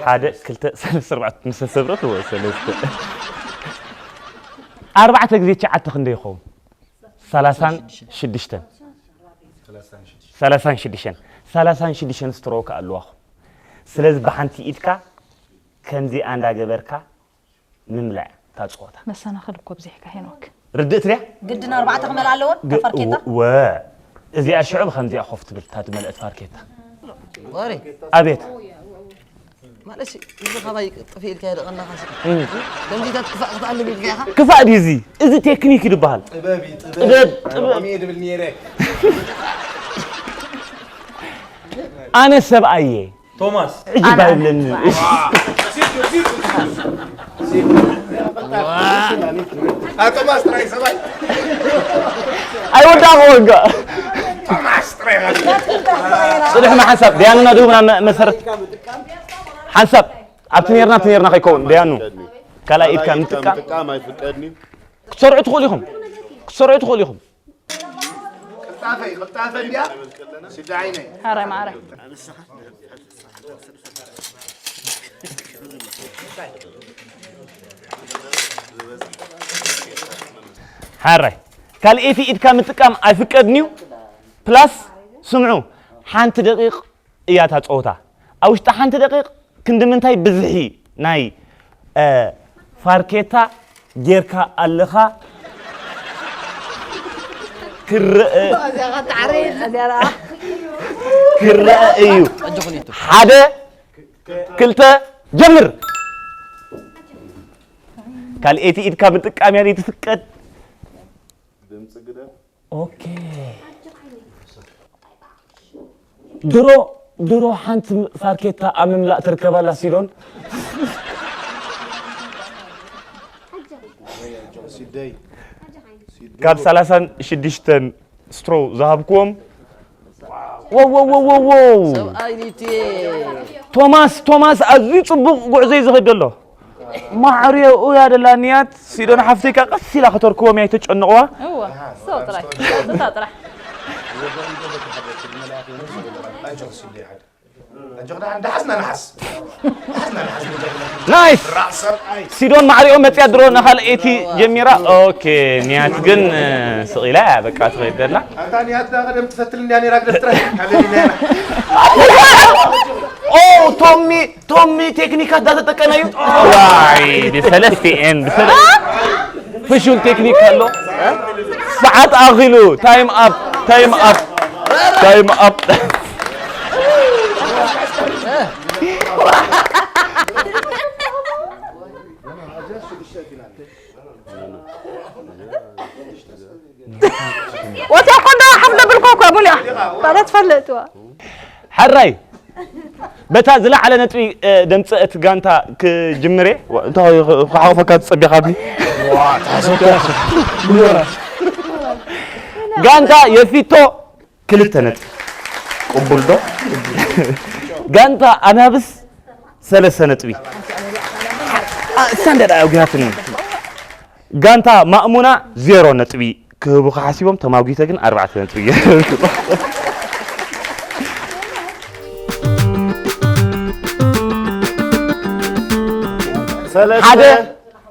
ሓደ፣ ክልተ፣ ሰለስተ፣ ኣርባዕተ ምስ ተሰብረት ወ ሰለስተ። ኣርባዕተ ግዜ ትሽዓተ ክንደይ ይኸውን? ሰላሳን ሽዱሽተን። ሰላሳን ሽዱሽተን። ሰላሳን ሽዱሽተን ስትሮክ ኣለዋኹም። ስለዚ ብሓንቲ ኢድካ ከምዚኣ እንዳገበርካ ምምላእ እታ ፀወታ። መሰናኽል እኮ ኣብዚሕካ ሄኖክ። ርድእት ድያ? ግድን ኣርባዕተ ክመልኣ ኣለወን እታ ፋርኬታ። ወ እዚኣ ሽዑ ብከምዚኣ ኮፍ ትብል እታ ዝመልአት ፋርኬታ። ወሬ ኣቤት ማለት እዚ ካባይ ጥፊ ኢልካ የደቐናኻ ሲ ከምዚታት ክፋእ ክትኣልም ኢልካ ኢኻ። ክፋእ ድዩ እዚ? እዚ ቴክኒክ ይድበሃል። ጥበብ እዩ ጥበብ ጥበብ ጥበብ ከምኡ እየ ድብል ነይረ ኣነ ሰብኣየ ቶማስ ዕጅብ ኣይብለኒ። ቶማስ ጥራይ ሰብኣይ ኣይወዳእኹ ወጋ ቶማስ ጥራይ ፅድሕና ሓንሳብ ደያኑና ድሁብና መ- መሰረት ሓንሳብ ኣብቲ ነርና ኣብቲ ነርና ከይከውን ደያኑ ካልኣይ ኢድካ ምጥቃም ምጥቃም ኣይፍቀድን እዩ። ክትሰርዑ ትኽእሉ ኢኹም ክትሰርዑ ትኽእሉ ኢኹም ቅልጣፈ እዩ ቅልጣፈ እንዲያ ስዳ ዓይነይ ሓራይ ማዕረ ሓራይ ካልኣይቲ ኢድካ ምጥቃም ኣይፍቀድን እዩ ፕላስ ስምዑ ሓንቲ ደቂቕ እያ እታ ፀወታ ኣብ ውሽጢ ሓንቲ ደቂቕ ክንዲ ምንታይ ብዝሒ ናይ እ፣ ፋርኬታ ጌርካ ኣለኻ ክረአ ክረአ እዩ ሓደ ክልተ ጀምር ካልኤቲ ኢድካ ምጥቃም እያ ዘይትፍቀድ ድምፂ ግደፍ ኦኬ ድሮ ድሮ ሓንቲ ፋርኬታ ኣብ ምምላእ ትርከባላ ሲዶን ሲደይ ካብ ሰላሳን ሽዱሽተን ስትሮ ዝሃብክዎም ወወወወወው ሰብኣይ ኒቴ ቶማስ ቶማስ ኣዝዩ ፅቡቕ ጉዕዞ እዩ ዝኸይድ ዘሎ ማዕሪኡ እያ ደላ ንያት ሲዶን ሓፍተይካ ቀስ ኢላ ከተርክቦም እያ ይተጨንቕዋ እዋ ሰው ጥራይ እታ ጥራሕ ኣጆኽ ሲደይ ሓደ ኣጆኽ ደሓን ደሓስና ንሓስ ደሓስና ንሓስ ናይስ ራእሰብ ኣይ ሲዶን ማዕሪኦ መፅያ ድሮ ንኻልኤቲ ጀሚራ ኦኬ ንያት ግን ስቕ ኢላ እያ በቃ ትኸይድ ደላ ኣታ ንያት ዳ ቀደም ትፈትል እንዲያ ነይራ ግደፍ ጥራይ ሃለሊና ኦ ቶሚ ቶሚ ቴክኒካት ዳተጠቀመ እዩ ዋይ ብሰለስቲኤን ብሰለ ፍሹል ቴክኒክ ኣሎ ሰዓት ኣኺሉ ታይም ኣፕ ታይም ኣፕ ታይም ኣፕ ወትያ እኮ እንዳ ሓፍ ደብልኮ እኮ ሙሉያ ባዳ ትፈልጥዋ ሕራይ በታ ዝለዓለ ነጥቢ ደምፀ እቲ ጋንታ ክጅምር እየ። እንታይ ክሓቑፈካ ትፀቢኻብኒ? ጋንታ የፊቶ ክልተ ነጥቢ። ቅቡል ዶ? ጋንታ ኣናብስ ሰለስተ ነጥቢ። ስታንዳርድ ኣውጊሃትኒ። ጋንታ ማእሙና ዜሮ ነጥቢ ክህቡኻ ሓሲቦም፣ ተማጒተ ግን ኣርባዕተ ነጥቢ ገይረ። ሓደ፣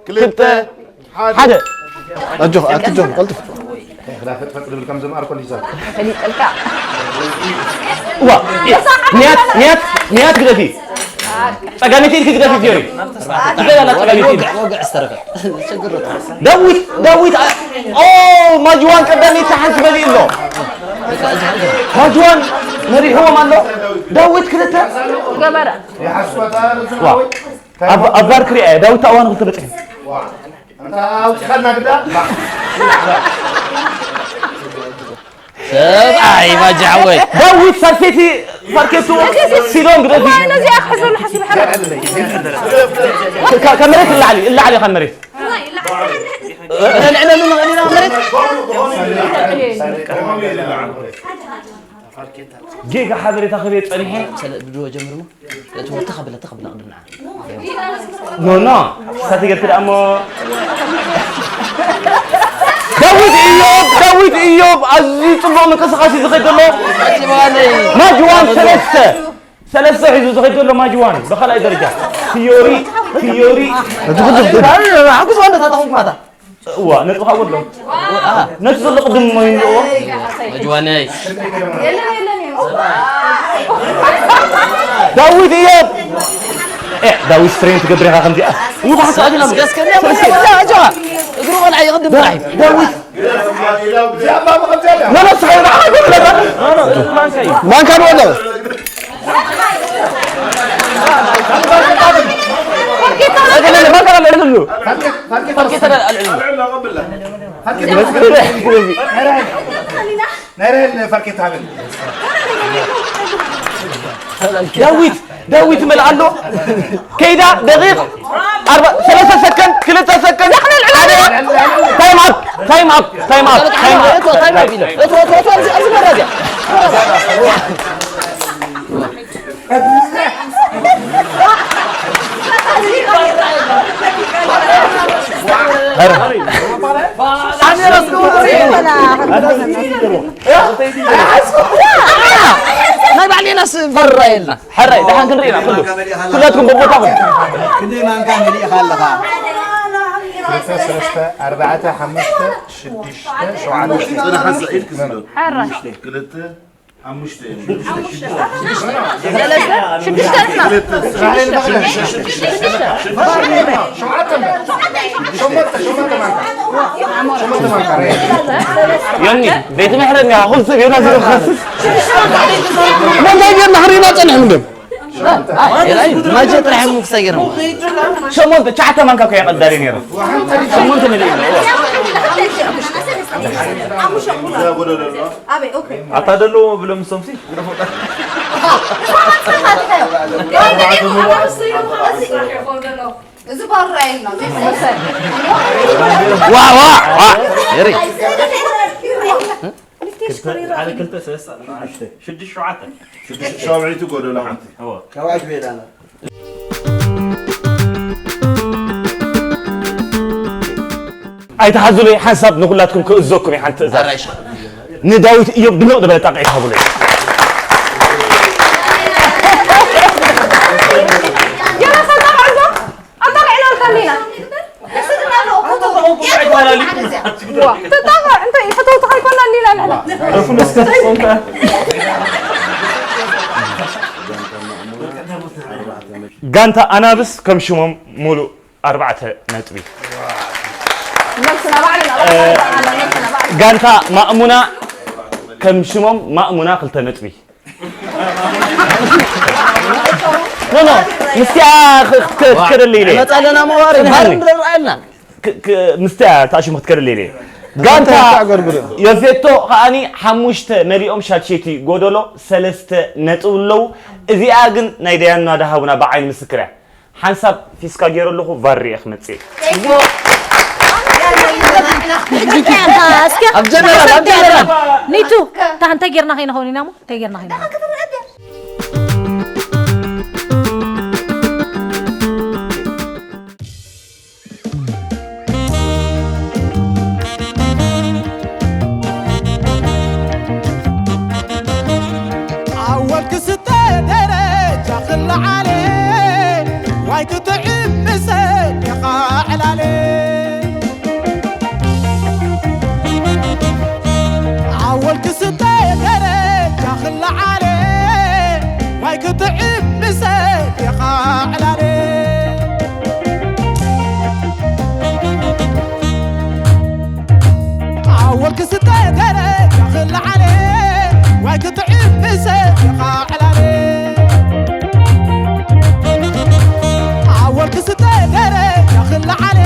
ክልተ፣ ሓደ። ኣጆኻ፣ ኣትጆኻ፣ ቀልጥፍ። ፈጥ፣ ፈጥ፣ ፈጥ ዝብል ከም ዝምኣር ኮሊሳ። ፈሊጠልካ። ዋ፣ ንያት፣ ንያት፣ ንያት ግደፊ። ጸጋመይቲ ኢድኪ ግደፊ፣ ፊዮሪ። ትኽእል ኣላ ጸጋመይቲ ኢድ። ወግዕ ዝተረፈ። ዳዊት፣ ዳዊት፣ ኣ-፣ ኦ፣ ማጅዋን ቀዳመይቲ ሓንቲ በሊኡ ኣሎ። ማጅዋን መሪሕዎም ኣሎ። ዳዊት ክልተ። ገበረ። ዋ፣ ኣብ፣ ኣብ ቫር ክሪኣ እየ። ዳዊት ታእዋን ክልተ በጺሑ። ሰብኣይ ማጃወይ። ዳዊት ሳልሰይቲ ፋርኬቱ ሲዶን ግደፊ። እዋ፣ ነዚኣ ክሕዘሉ ሓሲቡ ሓራ። ከ-፣ ከ-፣ ካብ መሬት እላዕሊ፣ እላዕሊ ካብ መሬት። እልዕለሉ ንኽእል ኢና መሬት። ጌጋ ሓበሬታ ክህብ ጸኒሐ። ሰለ-፣ ብድሮ ጀምርሞ። እቲ ወርታ ከብለ፣ ተኸብለ ቅድም ንዓ። ኖ፣ ኖ። ሳተ ገርክ ደኣ እሞ። ዳዊት እዮብ፣ ዳዊት እዮብ ኣዝዩ ጽቡቕ ምንቅስቓስ እዩ ዝኸይድ ዘሎ። ማጅዋን ሰለስተ፣ ሰለስተ ሒዙ ዝኸይድ ዘሎ ማጅዋን ብኻልኣይ ደረጃ። ፊዮሪ፣ ፊዮሪ። እቲ ብዙሕ ሓጉስ ዋንዳ ታታኹም ማታ። እዋ፣ ነጥቢ ካብ ወድሎም። ነቲ ዘሎ ቅድም እሞ ይምልእዎ። መጅዋነይ። ዳዊት እዮብ። ኤ፣ ዳዊት ስትሬን ትገብር ኢኻ ከምዚኣ። ውባሕ ሰዓት ኢሎም። እስከ፣ እስከ፣ እስከ። እግሩ ቆልዓ ይቕድም ጥራሕ እዩ። ዳዊት። ኖ፣ ኖ፣ ስሓይ፣ ንዓኻ እኮ ትለካ። ማንካ ንወሎ። ማንካ ንወሎ። ዳዊት፣ ዳዊት ይመልእ ኣሎ። ከይዳ ደቂቕ ኣርባ፣ ሰለስተ ሰከንድ፣ ክልተ ሰከንድ፣ ሓደ። ታይም ኣፕ፣ ታይም ኣፕ፣ ታይም ኣፕ፣ ታይም ኣፕ። እቶ፣ እቶ፣ እቶ፣ እቶ፣ ኣብዚ፣ ኣብዚ በራ እዚኣ። ናይ ባዕሌናስ በራ የልና። ሕራይ፣ ደሓን ክንርኢ ኢና፣ ኩሉ። ኩላትኩም በቦታኹም። ክንደይ ማንካ መሊእኻ ኣለኻ? ክልተ፣ ሰለስተ፣ ኣርባዕተ፣ ሓሙሽተ፣ ሽዱሽተ፣ ሸውዓተ። ጽናሕ፣ ሓንሳእ ኢድ ክስዶ። ሕራይ። ክልተ፣ ሓሙሽተ እዮም። ሰለስተ፣ ሽዱሽተ ንሕና። ዮኒ፣ ዘይትምሕረኒ ኢኻ፣ ኩሉ ሰብ ዮናስ ዝብል ክኸስስ። መን እንታይ ጌርና ክሪእና ጸኒሕና እንድዮም? ኣይ፣ ኣይ፣ ማጀ ጥራሕ እሞ ክሳይ ገይሮም። ሸሞንተ፣ ትሽዓተ ማንካ እኮ እየ ቀዳሊ ነይረ። ሸሞንተ መሊኡ። ኣታ ደሎ ብሎም ሶምሲ። እዚ ባራ የልና፣ ዘይትመሰል። ዋ፣ ዋ፣ ዋ። የሪ። ሓደ ክልተ ሰለስተ ኣርባዕተ ሓሙሽተ ሽዱሽተ ሸውዓተ። ሽዱሽተ ሸውዓተ ጎደሎ ሓንቲ። እወ። ሸውዓተ ቤት ኣላ። ኣይትሓዙለይ፣ ሓንሳብ ንኹላትኩም ክእዘኩም እየ ሓንቲ ትእዛዝ። ኣራይሽ። ንዳዊት እዮብ ድምቕ ዝበለ ጣቕዒት ሃቡለይ። ዮናስ፣ ኣጣቕዕዶ? ኣጣቕዕና ኣልካ እንዲና። ዋ፣ ተጣቕዕ፣ እንታይ ፈተውትኻ ኣይኮና እንዲና ንሕና። ጋንታ ኣናብስ ከም ሽሞም ሙሉእ ኣርባዕተ ነጥቢ። ነብስና ባዕልና፣ ባዕልና፣ ነብስና ባዕልና። ጋንታ ማእሙና ከም ሽሞም ማእሙና ክልተ ነጥቢ። ኖ፣ ኖ፣ ምስቲኣ ክ-፣ ክ-፣ ክትከደለይ ኢለ። መጻለና መዋሪ፣ ባር ንረኣየልና። ክ-፣ ክ-፣ ምስቲኣ ታሽሙ ክትከደለይ ኢለ። ጋንታ እንታይ ኣገርግር እዮም? የፌቶ ከኣኒ ሓሙሽተ መሊኦም ሻድሸይቲ ጎደሎ ሰለስተ ነጥብ ኣለዉ። እዚኣ ግን ናይ ደያና ዳሃቡና ብዓይኒ ምስክር እያ። ሓንሳብ ፊስካ ገይረ ኣለኹ ቫር ሪኤ ክመጽእ እየ። እስኪ ኣብ ጀነራል፣ ኣብ ጀነራል። ኒቱ እንታይ ጌርና ከይንኸውን ኢና ሞ እንታይ ጌርና ከይንኸውን ኣወል ክስተ ደረጃ ክለዓለ ዋይ ክጥዕም ምሰ ዲኻ ዕላለ ኣወል ክስተ ደረጃ ክለዓለ ዋይ ክጥዕም ምሰ ዲኻ ዕላለ ኣወል ክስተ ደረጃ ክለዓለ ዋይ ክጥዕም ምሰ ዲኻ ዕላለ ኣወል ክስተ ደረጃ ክለዓለ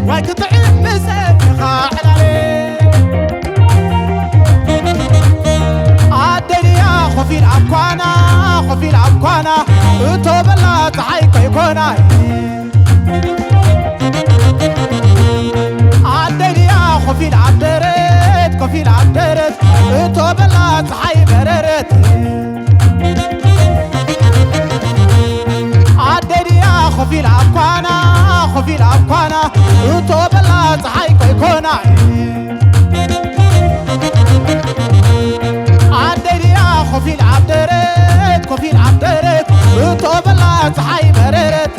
ዋይ ክጥዕም ምሰ ዲኻ ዕላለ ኣደይ ድያ ኮፍ ኢላ ኣብ ኳና ኮፍ ኢላ ኣብ ኳና እቶ በላ ፀሓይ ከይኮና ኣደይ ድያ ኮፍ ኢላ ኣብ ደረት ኮፍ ኢላ ኣብ ደረት እቶ በላ ፀሓይ በረረት ኣደይ ድያ ኮፍ ኢላ ኣብ ኳና ኮፍ ኢላ ኣብ ኳና እቶ በላ ፀሓይ ከይኮና ኣደይ ድያ ኮፍ ኢላ ኣብ ደረት ኮፍ ኢላ ኣብ ደረት እቶ በላ ፀሓይ በረረት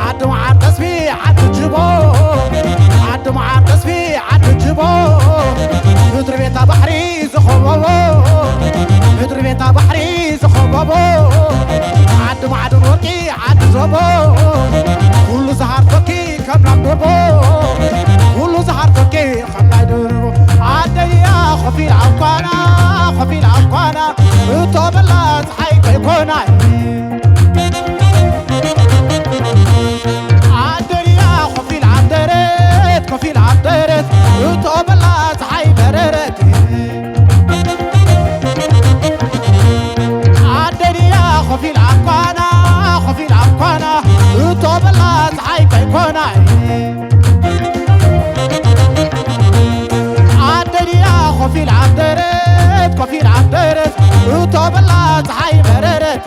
ዓዲ መዓር ተስፊ ዓዲ ጅቦ ዓዲ መዓር ተስፊ ዓዲ ጅቦ ምድሪ ቤታ ባሕሪ ዝኸበቦ ምድሪ ቤታ ባሕሪ ዝኸበቦ ዓዲ ማዕድን ወርቂ ዓዲ ዞቦ ኩሉ ዝሃርፈኪ ከም ናብ ደቦ ኩሉ ዝሃርፈኪ ከም ናይ ደቦ ኣደያ ኸፊል ኣኳና ኸፊል ኣኳና እቶ በላ ፀሓይ ከይኮና ኣደያ ኸፊል ዓደረት ኸፊል ዓደረት እቶ በላ ፀሓይ በረረት ኣደድያ ኸፊል ኣኳና ኸፊል ኣኳና እቶ በላ ፀሓይ ከይኮና ኣደድያ ኸፊል ዓደረት ከፊል ዓደረት እቶ በላ ፀሓይ በረረት